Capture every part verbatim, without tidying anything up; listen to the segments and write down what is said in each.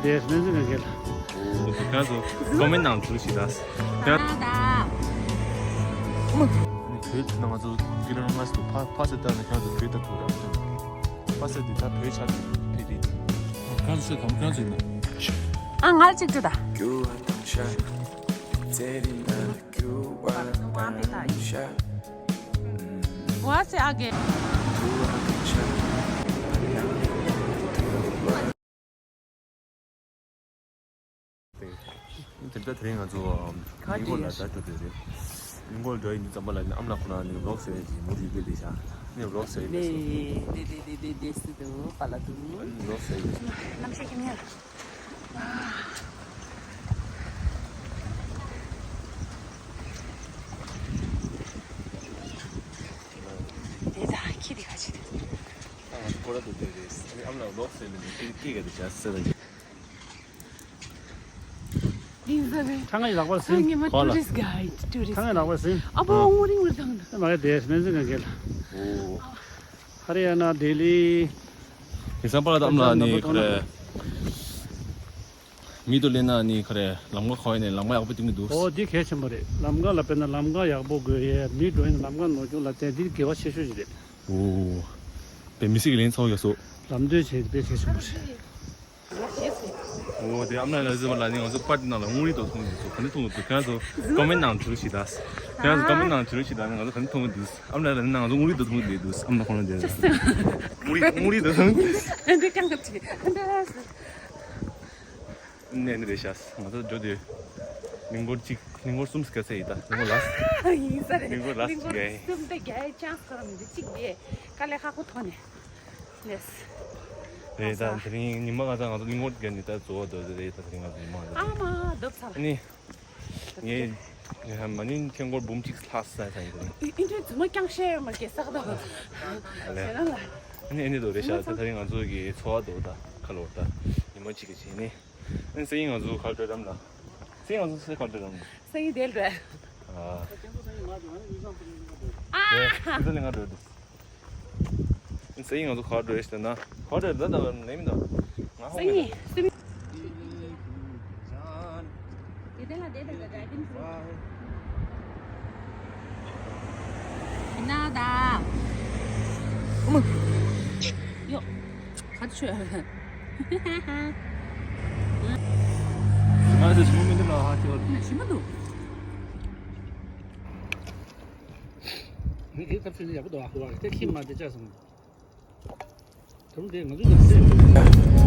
དེ་སྨན་རྩིས་ཁང་གི། ཁྱེད་ཚོ་ཀོ་མེན་ནང་འབྲི་ཤིག་ད། ཁྱེད་ཚོ། ཨ་ནི་བོད་ནང་ང་ཚོ་ཀི་ལོ་ལྔ་ཙམ་ཕ་ཕ་སེ་ལྟ་ན་ཁྱེད་ཚོ་བོད་ལྟ་ཐུབ་རེད། ཕ་སེ་འདི་ད་བོད་ཆགས་ཕེ་རེད། ཁྱེད་ཚོ་ཤོད་དམ་ཁྱེད་ཚོ་ཡིན་ན། ཨ་ང་ལ་གཅིག་སྤྲོད་ད། What's it again? དེ་འདྲ་དེ་རིང་ང་ཚོ་ག་ཉིན་གོ་ལ་ད་འགྲོ་དེ་རེད། ཉིན་གོ་འགྲོ་ཡིན་དུས་ཙམ་པ་ལ་ཨམ་ལགས་ཁོ་ན་ནི་ཝི་ལོག་བཟོ་ཡས་ཀྱི་མུ་མཐུད་ཡོད་པའི་ལས་བྱ་ནི་ཝི་ལོག་བཟོ་ཡས་ནི་ནི་ནི་ནི་ནི་སི་དུ་པ་ལ་དུ་ནི་ཝི་ལོག་བཟོ་ཡས། གནམ་གཤིས་ཁྱིམ་ཡ། དེ་ད་ཁྱི་དེ་ག་ཅི་དེ། ང་ཚོ་ཁོ་ར་དུ་དེ་རེད། ཨམ་ལགས་ཝི་ལོག་བཟོ་ཡས་ནི་ཁྱི་ཁྱི་ག་དེ་བྱ་ཟེར་ལ། ཁྲ་ང་ཡི་ལག་པར་ཟིན། ཁྲ་ང་ཡི་ལག་པར་ཟིན། ཨ་པོ་ངོ་རིང་བར་དང་། མ་ག་དེ་སྨན་རྩིས་ཁང་གི་ལ། ཧ་རི་ཡ་ན་ལྡི་ལི། དེང་སང་པ་ལ་དམ་ལ་ནི་ཁ་རེ། མི་དུ་ལེན་ན་ནི་ཁ་རེ་ལམ་ཁ་ཁོ་ཡ་ནས་ལམ་ཁ་ཡག་པོ་སྟོན་གི་འདུག་ཨོ་འདི་གལ་ཆེན་པོ་རེད། ལམ་ཁ་ལ་དཔེར་ན་ལམ་ཁ་ཡག་པོ་དགོས་ཡས་མི་འགྲོ་ཡིན་ལམ་ཁ་ནོར་སྐྱོན་ལ་བརྟེན་འདི་དགེ་བ་ཆེ་ཤོས་ཤིག་རེད། ཨོ། དཔེ་མི་སྲིད་ཀྱི་ལེན་ཚོགས་ཡོད་སོ། ལམ་སྟོན་བྱེད་དཔེ་གལ་ཆེན་པོ་རེད། འོ་དེ་ཨམ་ལ་ལ་ཟེར་བ་ལ་ནི་ང་ཚོ་པར་ཏི་ནང་ལ་དངུལ་རིས་དོ་མཐོང་གི་འདུག་ག་འདྲ་མཐོང་གི་འདུག་ཁྱེད་རང་ཚོ་ཀོ་མེན་ནང་བྲིས་ཤིག་ད། ཁྱེད་རང་ཚོ་ཀོ་མེན་ནང་བྲིས་ཤིག་ད་ནི་ང་ཚོ་ག་འདྲ་མཐོང་གི་འདུག་ཨམ་ལ་ལ་ནི་ང་ཚོ་དངུལ་རིས་དོ་མཐོང་གི་འདུག་ཨམ་ལ་ཁོང་ལ་འདི་དངུལ་རིས་དངུལ་རིས་དོ་མཐོང་གི་འདུག་འདི་ཀྱང་ག་ཅིག་ཨ་འདྲ་ཟེར། ནས་ནི་རེད་ཤག་ང་ཚོ་འགྲོ་དུས་ཉིན་གུང་གཅིག་ཉིན་གུང་གསུམ་སྐད་ཆ་ཡིན་ད་ཉིན་གུང་ལ། ཡིན་ས་རེད། ཉིན་གུང་ལ་ཉིན་གུང་གསུམ་དེ་རྒྱའི་ཅང་སྐོར་མི་འདུག་གཅིག་དེ་དཀའ་ལས་ཁག་པོ་ཐོག་ནས། རེད་ད། དེ་རིང་ཉི་མ་ང་ཚང་ང་ཚོ་གླིང་སྐོར་བརྒྱབ་ནས་ད་རྫོགས་འགྲོ་རེད་ད། དེ་རིང་ང་ཚོ་ཉི་མ་ང་ཚོ། ཨ་མ་རྡབ་ཚར། ཨ་ནི། ངས་ངས་མ་ནིང་ཐེངས་སྐོར་འབུམ་གཅིག་ལྷག་ས་ཡིན་དེ་རིང་། ཨི་ཨི་འདྲའི་རྫུན་མ་རྐྱང་བཤད་ཡོད་མ་རེད་ས་ད། ལེ། ཟེར་ན་ལ། ཨ་ནི་ཨ་ནི་དོ་རེད་ཤག་ད་དེ་རིང་ང་ཚོ་གི་འཚོ་བ་དོ་ད་ཁ་ལོ་ད་ཉི་མ་གཅིག་གི་བྱས་ནི། ཨ་ནི་སང་ཉིན་ང་ཚོ་ག་རེ་འགྲོ་རམ་ལ། སང་ཉིན་ང་ཚོ་སེ་ག་རེ་འགྲོ་རམ། སང་ཉིན་དེ་འགྲོ། ཨ། ཨ། ཨེ། ཁྱེད་ཚོ་ལས་ང་འགྲོ་འདུག་སང་ཉིན་ང་ཚོ་ག་རེ་འགྲོ་ཡོད་ཟེར་ན། ག་རེ་འགྲོ་ད་ལ་ལེ་མི་འདུག་ང་ཧོ་མི་འདུག་དེ་དེ་ལ་དེ་དེ་དེ་དེ་དེ་ན་ད། ཡོ། ག་ཚོད། ང་ཚོ་ཞིམ་མི་འདུག་ལ་ཧ་ཅོ། ཞིམ་མི་འདུག་མི་དེ་ཐབས་ཤེས་ནི་ཡག་པོ་འདུག་ཨ་ཧོ་བ་དེ་ཁྱིམ་མ་དེ་ཅག་སོང་། དུམ་དེ་ང་ཚོ་ལ་སེམས། ང་རང་གི་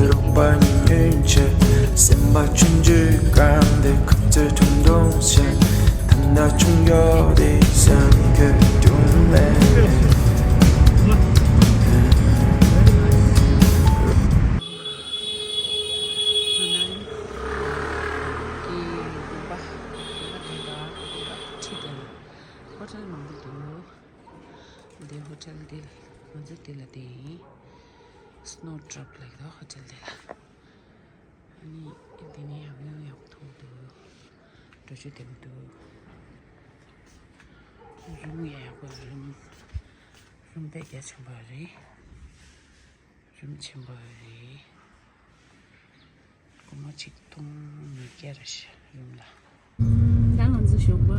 ལུང་པ་ལུང་པ་དེ་ལ་ཁྲིད་དེ་ལ་ཧོ་ཊེལ་མང་པོ་འདུག་འདི་ཧོ་ཊེལ་འདི་ང་ཚོ་འདི་ལ་བསྡད་ཡིན། སི་ནོ་ཌོབ་ལབ་ཀྱི་འདུག་ཧོ་ཊེལ་འདི་ལ། ཨ་ནི་འདི་ནས་ཡང་ཡང་མཐོང་འདུག་འགྲོ་ཆུ་ལྡེམ་འདུག་རུམ་ཡང་ཡག་པོ་རུམ། རུམ་དཔེ་རྒྱ་ཆེན་པོ་རེད། རུམ་ཆེན་པོ་རེད། སྒོར་མོ་ཆིག་སྟོང་ཉིས་བརྒྱ་རེད་ཤག་རུམ་ལ། ད་ང་ཚོ་ཞོགས་པ་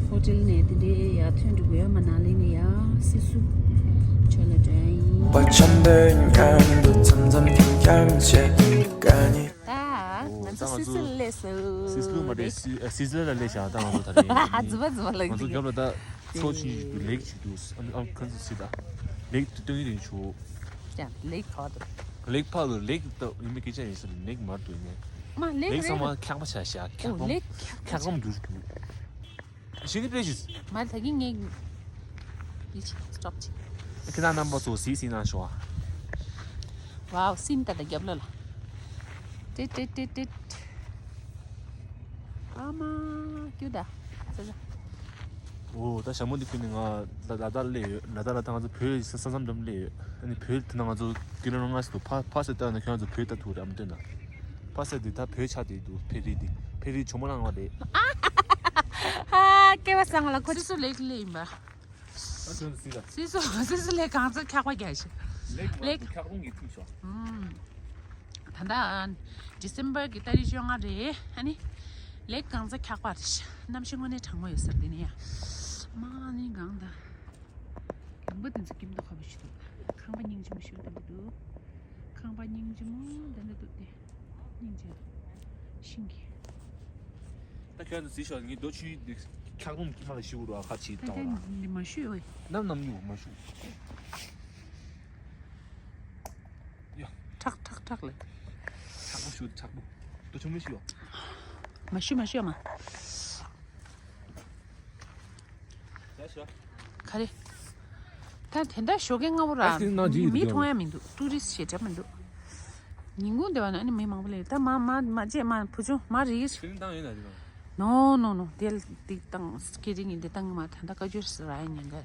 ཧོ་ཊེལ་ནས་དེ་འདྲའི་ཡར་ཐོན་འགྲོ་དགོས་ཡ་མ་ནང་ལེན་ནས་ཡ་སི་སུ་ཆོས་ལ་འགྲོ་ཡ་ཡིན། པ་ཆམ་པའི་མཉམ་དུ་མཚམས་མཚམས་འཁྱམ་འཁྱམ་བྱེད་དཀའ་ནི། ད་ང་ཚོ་སི་སུ་ལ་སླེབས་སོང་། སི་སུ་མ་རེད། སི་སི་སུ་ལ་སླེབས་ཤག་ད་ང་ཚོ་ད་རེས་རྫུན་མ་རྫུན་མ་ལབ་ང་ཚོ་ཀྱི་རྒྱབ་ལ་ད། མཚོ་ཆུང་ཆུང་ཅིག་འདུག་ལེག་ཅིག་འདུག་ཨ་ཨ་ཁོ་ཚོ་སི་ད། ལེག་དེ་སྟོན་གྱི་རེད་ཆུ། ཡ་ལེག་ག་བ་འདུག་ལེག་ཕར་འདུག་ལེག་ད་ཡིན་པའི་སྐད་ཆ་ཡིན་ཟེར་ལེག་མར་འདུག་ཡིན་ནའི། མ་ལེག་ལེག་རེད། ཚང་མ་འཁྱག་པ་ཆགས་ཤག་འཁྱག་ཨོ་པམ་ལེག་འཁྱག་པ་ཆགས། འཁྱག་པ་འདུག་འདུག་ཞི་ནི་པེ་ཞིས། མ་ད་གིན་ངས་འདི་ཅིག་སི་ཊོབ་ཅིག་ཁྱེད་རང་རྣམ་པ་ཚོ་སི་སི་གནང་ཤོག་ཨ། ཝའོ་སི་ནི་ད་ད་རྒྱབ་ལོགས་ལ། ཏིག་ཏིག་ཏིག་ཏིག་ཨ་མ། ཀྱུ་ད། ཙ་ཙ། འོ་ད་ཞྭ་མོ་འདི་ཀུན་ནས་ང་ལ་ལ་དྭགས་སླེབས་ཡོད། ལ་དྭགས་ལ་ད་ང་ཚོ་བོད་ས་ས་མཚམས་འགྲམ་སླེབས་ཡོད། ཨ་ནི་བོད་དེ་ན་ང་ཚོ་ཀི་ལོ་ལྔ་ཙམ་འདུག་ཕ་ཕ་སེ་ལྟ་ན་ཁྱོད་ང་ཚོ་བོད་ལྟ་ཐུབ་རེད་ཨ་མ་ལྟོས་ན། ཕ་སེ་འདི་ད་བོད་ཆགས་བསྡད་འདུག་ཕེ་རི་འདི། ཕེ་རི་ཇོ་མོ་ནང་བ་དེ། ཨ་སྐལ་བ་བཟང་ལ་ཁོ་སི་སུ་ལེགས་ལེ་ཡིན་པ། ཨ་ཁྱོད་སི་ལ། སི་སུ་སི་སུ་ལེགས་གང་ཚ་འཁྱག་པ་རྒྱག་ཤི། ལེགས་ལེགས། འཁྱག་རོང་གི་ཐུག་ཤོག་ཨུམ། ད་ལྟ་ཌི་སེམ་བར་གི་ཏ་རིག་བཅོ་ལྔ་རེད། ཨ་ནི་ལེགས་གང་ཚ་འཁྱག་པ་རེད་ཤི། གནམ་གཤིས་དངོས་གནས་གྲང་མོ་ཡོད་ས་རེད་དེ་ནི་ཡ། མ་ནི་གང་ད། ལུང་པ་དེ་ཚོ་སྐྱིད་མདོག་ཁ་པོ་ཞིག་འདུག་ཁང་པ་སྙིང་རྗེ་མོ་ཞིག་འདི་འདུག་ཁང་པ་སྙིང་རྗེ་མོ་འདི་འདྲ་འདུག་སྟེ། སྙིང་རྗེ། ཤིང་གི། ད་ཁྱོད་ཚོ་གཟིགས་ཤོག་ངས་རྡོ་ཆུ་འདི་འཁྱག་རོམ་དཀྱིལ་མ་ལ་ཤི་བོ་ར་ཁ་ཕྱིས་ད་བཏང་ལ། འདི་མ་ཤུ་ཡོད། ནམ་ནམ་ཡོད་མ་ཤུ། ཡ། ཁྲག་ཁྲག་ཁྲག་ལེ། ཁྲག་པོ་ཤུ་ཁྲག་པོ། རྡོ་ཆུ་མི་ཤི་ཡོད། མ་ཤུ་མ་ཤུ་ཡོད་མ། ག་རེ། ད་དེ་འདྲ་ཞོགས་ཀས་སྔ་པོ་ར། ཨ་ཙི་ན་ཇི་ཡོད་མི་མཐོང་ཡ་མི་འདུག་ཊུ་རི་སི་ཞེ་དྲག་མི་འདུག་ཉིན་གུང་དེ་བ་ན་ཨ་ནི་མི་མང་པོ་སླེབས། ད་མ་མ་མ་བརྗེད་མ་བུ་ཆུང་མ་རིག་དེ་རིང་བཏང་ཡོད་ན་དེ་ག་ནོ་ནོ་ནོ། དེ་ལ་དེ་བཏང་སྐད་རིགས་ཉིན་དེ་བཏང་གི་མ། ད་ད་བཀའ་འགྱུར་ཟེར་ར་ཡ་ཉན་གར།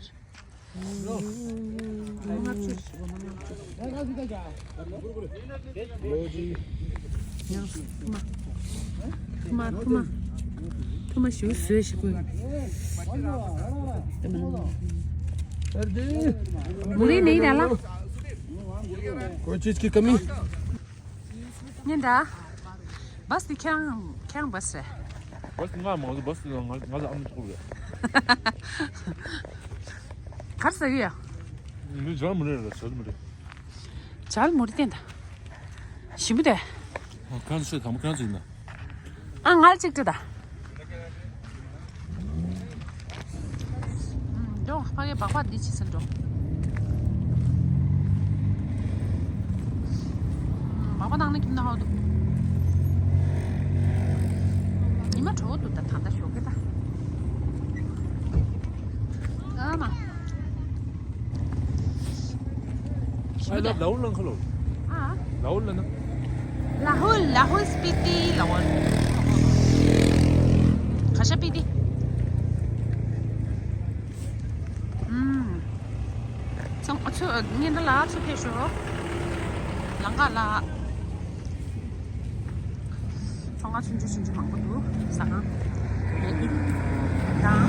ཐུ་མ་ཐུ་མ་ཐུ་མ་ཞུ་བཟོས་ཤི་ཀུན། མུ་རེ་ནེ་ད་ལ། कोई चीज की कमी? ཉན་ད། བ་སི་དེ་ཁྱེད་རང་ཁྱེད་རང་བ་སི་རེད། བ་སི་ང་མ་ང་བ་སི་ང་ང་ལ་ཨ་མ་ཐུག་རེད། གར་ཟ་གི་ཡ། མི་ཇར་མི་རེད་ལ་ཟར་མི་རེད། ཇར་མོ་རི་བསྟན་ད། ཞིམ་པོ་དེ། ཁྱེད་ཚོ་ཤོད་དང་པོ་ཁྱེད་ཚོ་ཡིན་ན། ཨ་ང་ལ་གཅིག་སྤྲོད་ད། འགྲོ་ཕ་གི་སྦག་སྦག་འདི་ཕྱི་སར་འགྲོ། སྦག་སྦག་ནང་ན་ཁྱིམ་ན་ཧ་འདུག་ཉི་མ་དྲོ་འདུག་ད་ད་ལྟ་ཞོགས་ཀས་ད། ཨ་མ། ཨ་ལ་ལ་ཧུལ་ལ་ཁ་ལོ། ཨ། ལ་ཧུལ་ལ་ན། ལ་ཧུལ་ལ་ཧུལ་སྤི་ཏི་ལ་ཧུལ། ཁ་ཤ་སྤི་ཏི། ཨུམ། ཚོང་ཚོ་ཉིན་ལ་ཚོ་ཕེབས་ཤོག་ལང་ཀ་ལ། ཚོང་ཁང་ཆུང་ཆུང་ཆུང་ཆུང་མང་པོ་འདུག་ཟ་ཁང་། ཡ་ནི། དང་།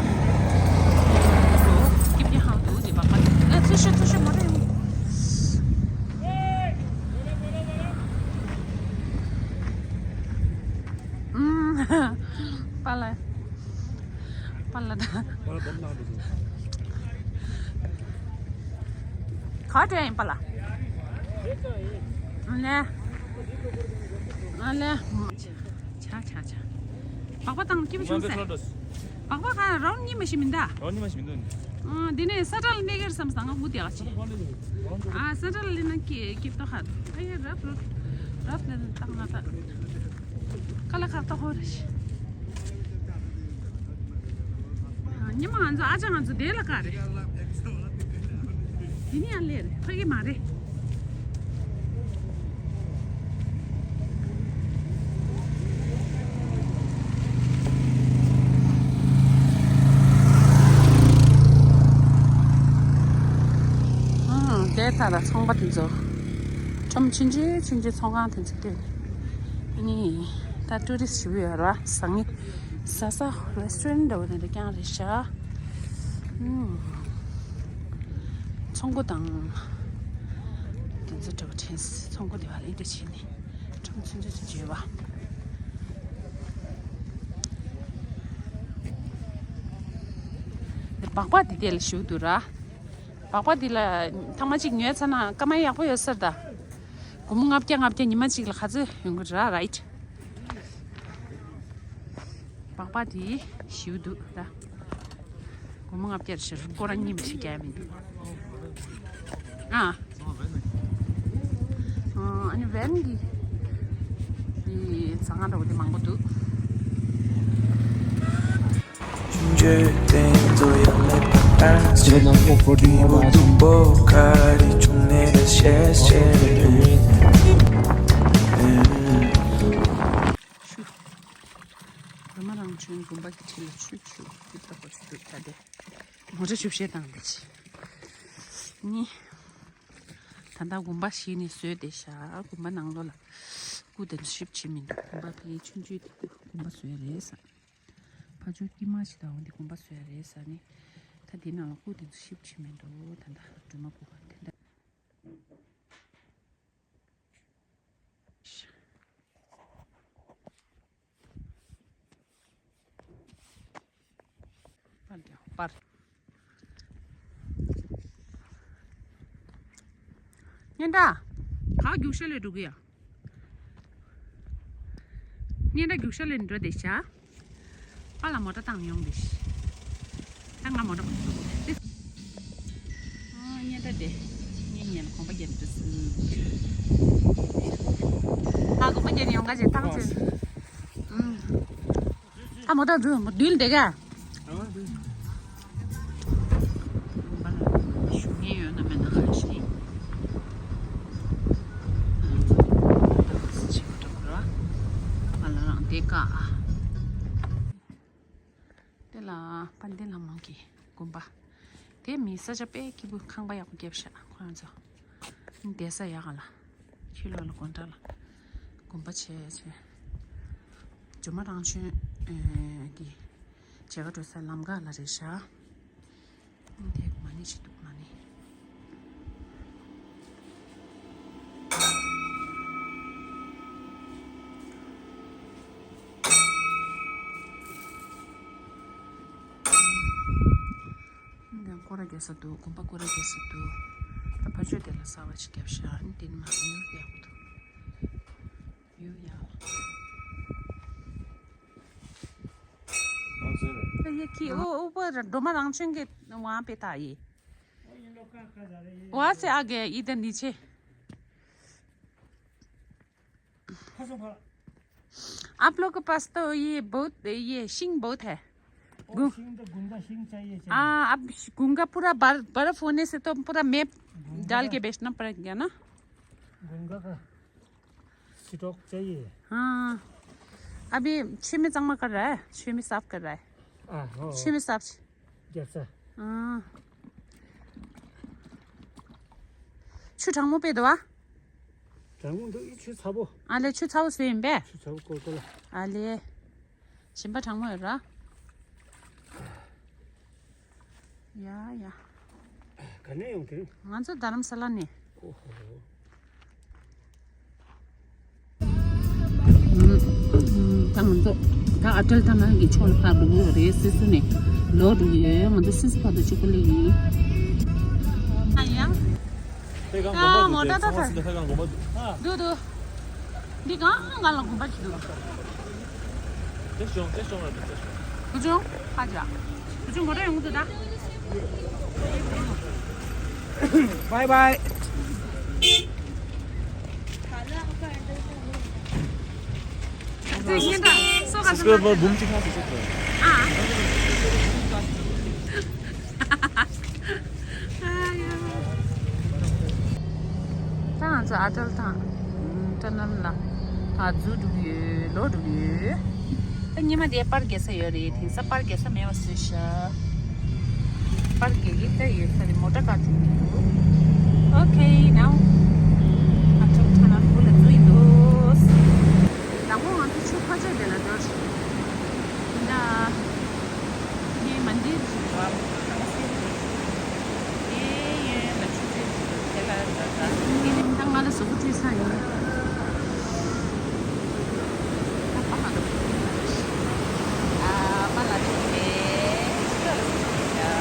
སོ། སྐྱིད་པོ་ཧང་འདུག་དེ་བ་ཁ། ཨེ་ཚུལ་ཤོད་ཚུལ་ཤོད་མ་རེད། ཨུམ། པ་ལ། པ་ལ་ད། པ་ལ་དམ་ནང་དུ་སོང་། ག་དྲན་ཡིན་པ་ལ། ཨ་ལེ། ཨ་ལེ། ཆ་ཆ་ཆ། སྦག་སྦག་དང་སྐྱིད་པོ་བྱུང་ཟེར། སྦག་སྦག་ག་རང་གཉིས་མ་ཤི་མིན་ད། རང་གཉིས་མ་ཤི་མིན་འདུག་ཨ་འདི་ནས་ས་ཁྲ་ལ་གནས་ཀྱི་རེད་བསམ་སང་ང་མུ་དེ་ཨ་ཅི། ཨ་ས་ཁྲ་ལ་ལེན་ན་སྐྱིད་སྐྱིད་ཏོ་ཧ། ཨ་ཡ་རབ་རབ་རབ་ལེན་བཏང་ན་ད། ཀ་ལ་ཁག་ཏོ་ཧོ་རེ་ཤི། ཉི་མ་ང་ཚོ་ཨ་ཅག་ང་ཚོ་དེ་ལ་ཀ་རེད། དེ་ནི་ཡང་ལས་རེད་ཕ་གི་མ་རེད། ཨ་དེ་ད་ལ་ཚོང་པ་དེ་ཚོ་ཁྲོམ་ཆུང་ཆུང་ཆུང་ཆུང་ཚོང་ཁང་དེ་ཚོ་དེ་ནི་ད་ཊུ་རི་སི་ཞུ་ཡོད་ར་ཟ་ངེ་ཟ་ས་རེ་སི་ཊོ་རན་འདྲ་བོ་དེ་འདྲ་རྐྱང་རེད་ཤག་ཚོང་སྒོ་དང་དེ་ཚོ་འདྲ་བོ་དྲན་སྲིད། ཚོང་སྒོ་དེ་བ་ལ་འདི་བྱས་ནས་ཁྲོམ་ཆུང་ཆུང་ཆུང་ཆུང་ཡོད་པ། སྦག་སྦག་དེ་དེ་ལ་ཞུགས་འདུག་ར། སྦག་སྦག་དེ་ལ་ཐེངས་མ་གཅིག་ཉོས་ཚར་ན་སྐར་མ་ཡག་པོ་ཡོད་ས་རེད་ད། སྒོར་མོ་ལྔ་བརྒྱ་ལྔ་བརྒྱ་ཉི་མ་གཅིག་ལ་ག་ཚོད་ཡོང་གི་རེད་ར། རའིཊ། སྦག་སྦག་དེ་ཞེ་པོ་འདུག་ད། སྒོར་མོ་ལྔ་བརྒྱ་ཞིག་སྐོར་ར་གཉིས་མ་ཞིག་རྒྱག་ཡ་མི་འདུག་ཨ། ཨ་ནི་ཝེན་གྱི་དེ་ཟ་ཁང་འདྲ་བོ་དེ་མང་པོ་འདུག་ཤུ། ཝེ་མ་རང་བྱོན་དགོན་པ་གི་འཁྲིས་ལ་ཆུ་ཆུ་ཏི་ཏ་པོ་ཆུ་ཏ་དེ་མོ་ཊ་ཆུ་བཤད་དང་དེ་ཆི་ནི། ད་ལྟ་དགོན་པ་ཞིག་ནས་བཟོས་ཏེ་ཤག་དགོན་པ་ནང་ལོགས་ལ་སྐུ་དེ་ཚོ་ཞིབ་བྱེད་མི་འདུག་དགོན་པ་ཕ་གིའི་ཆུང་ཆུང་དེ་སྐུ། དགོན་པ་བཟོས་རེད་ཟེར། ཕ་ཇོ་དཀྱིལ་མ་ཞིག་དང་འདི་དགོན་པ་བཟོས་རེད་ཟེར་ནས། ད་འདི་ནང་ལ་སྐུ་དེ་ཚོ་ཞིབ་ཕྱིན་མི་འདུག་ད་ལྟ་སྒྲོལ་མ་སྐུ་དེ་འདྲ། པར་རྒྱག་པར། སྙན་གྲགས། ག་རྒྱུག་ཤར་ལས་འགྲོ་གི་ཡ། སྙན་གྲགས་རྒྱུག་ཤར་ལས་འགྲོ་བསྡད་ཤག་ཨ་ལ་མོ་ཊ་བཏང་ཡོང་བསྡད་ཤག་ད་ང་མོ་ཊ་མ་འགྲོ་གི། ཨ་སྙན་གྲགས་དེ། སྙན་སྙན་ལ་གོམ་པ་རྒྱབ་འགྲོ་སྲིད། ཨ་གོམ་པ་རྒྱབ་ཡོང་ག་ཅེ་ཐང་ཅེ། ཨ་མོ་ཊ་འགྲོ་མོ་བདུན་དེ་ག་ཞུ་ངེས་ཡོད་ན་མེད་ན་ཧ་ཤི། ང་ལ་རང་དེ་ཀ་དེ་ལ་དཔལ་ལྡན་ལྷ་མོ་གི་དགོན་པ། དེ་མི་ས་ཆ་དཔེ་སྐྱིད་པོ། ཁང་པ་ཡག་པོ་བརྒྱབ་ཤག་ཁོ་རང་ཚོ། བསྡད་ས་ཡག་ག་ལ། ཕྱི་ལོགས་ལ་དགོན་གྲྭ་ལ། དགོན་པ་བྱས་བྱས། ཇོ་མོ་རང་བྱོན་གྱི་མཇལ་ཁ་འགྲོ་ས་ལམ་ཁ་ལ་རེད་ཤག་འདི་མ་ཎི་ཞིག་འདུག་མ་ཎི། འདི་སྐོར་ར་རྒྱག་ས་འདུག་དགོན་པ་སྐོར་ར་རྒྱག་ས་འདུག་ད་ཕ་ཆོས་དེ་ལ་གསར་པ་ཞིག་བརྒྱབ་ཤག་འདི་ནི་མ་ཡུལ་ཡག་པོ་འདུག་ཡུལ་ཡག་ད་ཡེ་ཁི་ཨོ་ཨོ་པ་སྒྲོལ་མ་རང་བྱོན་གྱི་ཝང་པེ་ཐ་ཡེ། वहाँ से आगे, इधर नीचे। आप लोग के पास तो ये बहुत, ये शिंग बहुत है। गु- शिंग तो गुंगा शिंग चाहिए, चाहिए। हाँ, अब श- गुंगा पूरा बर-, बर्फ होने से तो पूरा मैप गुंगा डाल के बेचना पड़ेगा ना। गुंगा का स्टॉक चाहिए। हाँ, अभी छह में चंगमा कर रहा है, छह में साफ कर रहा है। हाँ, हाँ। छह में साफ। जैसा। ཨང་། ཆུ་གྲང་མོ་དཔེ་འདུག་ཨ། གྲང་མོ་འདུག་ཨི་ཆུ་ཚ་པོ། ཨ་ལེ་ཆུ་ཚ་པོ་བཟོས་ཡིན་པས། ཆུ་ཚ་པོ་ཀོལ་ཀོལ། ཨ་ལེ། ཞིམ་པ་གྲང་མོ་ཡོད་ར། ཡ་ཡ། ག་ནས་ཡོང་དེ། ང་ཚོ་རྡ་རམ་ས་ལ་ནས། ཨོ་ཧོ། ད་ང་ཚོ་ད་ཨ་ཏལ་ཐ་ན་གི་ཕྱོགས་ལ་ཕར་འགྲོ་གི་ཡོད་རེད། སི་སུ་ནས་ལོག་འགྲོ་གི་ཡོད། ང་ཚོ་སི་སུ་ཕར་དུ་ཆུ་ཀུ་ལི་ཡིན། ཨ་ཡ། ཨ་མོ་ཊ་ད་ད། འདུག་འདུག་འདི་གང་ང་ལ་དགོངས་པ་ཅི་འདུག་དེ་ཤོང་དེ་ཤོང་ར་དེ་ཤོང་། བུ་ཆུང་ཧ་ཅང་། བུ་ཆུང་མོ་ཊ་ཡོང་གི་འདུག་ད། Bye bye. Subscriber boom chik ha se chik. ཨ། ད་ང་ཚོ་ཨ་ཏལ་ཐང་ཊ་ནལ་ལ་ཕར་འཛུལ་འགྲོ་གི་ཡོད། ལོག་འགྲོ་གི་ཡོད། ད་ཉི་མ་དེ་པར་རྒྱག་ས་ཡོད་རེད། དེང་སང་པར་རྒྱག་ས་མེད་པ་བཟོས་ཤག་པར་རྒྱག་གི་ད་ཡོད་ས་རེད། མོ་ཊ་ཀ་འགྲོ་གི་འདུག Okay, now ཨ་ཏལ་ཐང་ནལ་ཁུལ་ལ་འཛུལ་ཡིན་འདུག་དང་པོ་ང་ཚོ་ཆུ་ཁ་ཆེ་དེ་ལ་འགྲོ་ཤག་ད། ངའི་མ་འདིར་བཞུགས་པ་ཁང་སེ་རེད། ངའི་ཡོན་ལ་ཆུ་ཚོད་དེ་ལ་འདྲ་འདྲ། ད་ང་ལ་གཟུགས་པོ་བཀྲུས་ཚར་ཡིན། ད་པ་ལ་འགྲོ། ཨ་པ་ལ་འགྲོ་གི་རེད། ཆུ་ལ་གཟུགས་པོ་བཀྲུས་ཚར།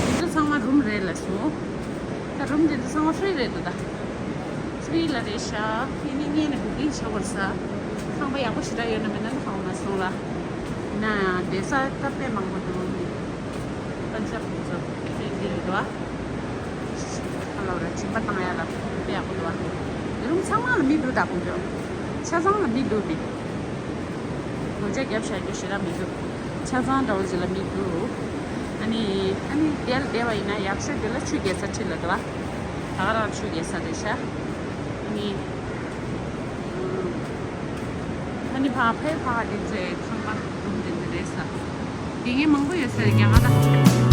འདི་ཚོ་ཚང་མ་རུམ་རེད་ལབ་སོང་། ད་རུམ་འདི་ཚོ་ཚང་མ་ཧྥི་རི་རེད་འདུག་ད། ཧྥི་རི་ལ་རེད་ཤག་ཨ་ནི་སྔོན་ནས་བུ་ཀིང་བྱེད་དགོས་ས། ཁང་པ་ཡག་པོ་ཞེ་དྲག་ཡོད་ན་མེད་ན་ཧ་གོ་མ་སོང་ལ། ན་བསྡད་ས་ད་དཔེ་མང་པོ་འདུག་པན་ཇབ་དེ་ཚོ་དཔེ་འདི་རེད་འདུག་ཨ། ཁ་ལོ་ར་སྦྱིན་པ་བཏང་ཡ་ལ་དཔེ་ཡག་པོ་འདུག་ཨ། ཡུལ་ལུང་ཚང་མ་ལ་མི་འདུག་ད་དགོང་དྲོ། ཆ་ཚང་ལ་མི་འདུག་མི། སྒོ་ལྕགས་བརྒྱབ་བཞག་རྒྱུ་ཞེ་དྲག་མི་འདུག་ཆ་ཚང་འདྲ་བོ་ཅིག་ལ་མི་འདུག་ཨ་ ནི་ཨ་ནི་དེ་ལ་བསྡད་པ་ཡིན་ན་ཡག་ཤོས་དེ་ལ་ཆུ་རྒྱག་ས་ཁྲིད་ལ་འདུག་བ། ད་ག་རང་ཆུ་རྒྱག་ས་རེད་ཤག་ཨ་ནི་ཨ་ནི་ཕ་ཕའི་ཕ་ག་དེ་ཚོའི་ཁང་པ་རུམ་དེ་འདྲ་རེད་ས། དེ་ངས་མང་པོ་ཡོད་ས་རེད་རྒྱ་གར་ད།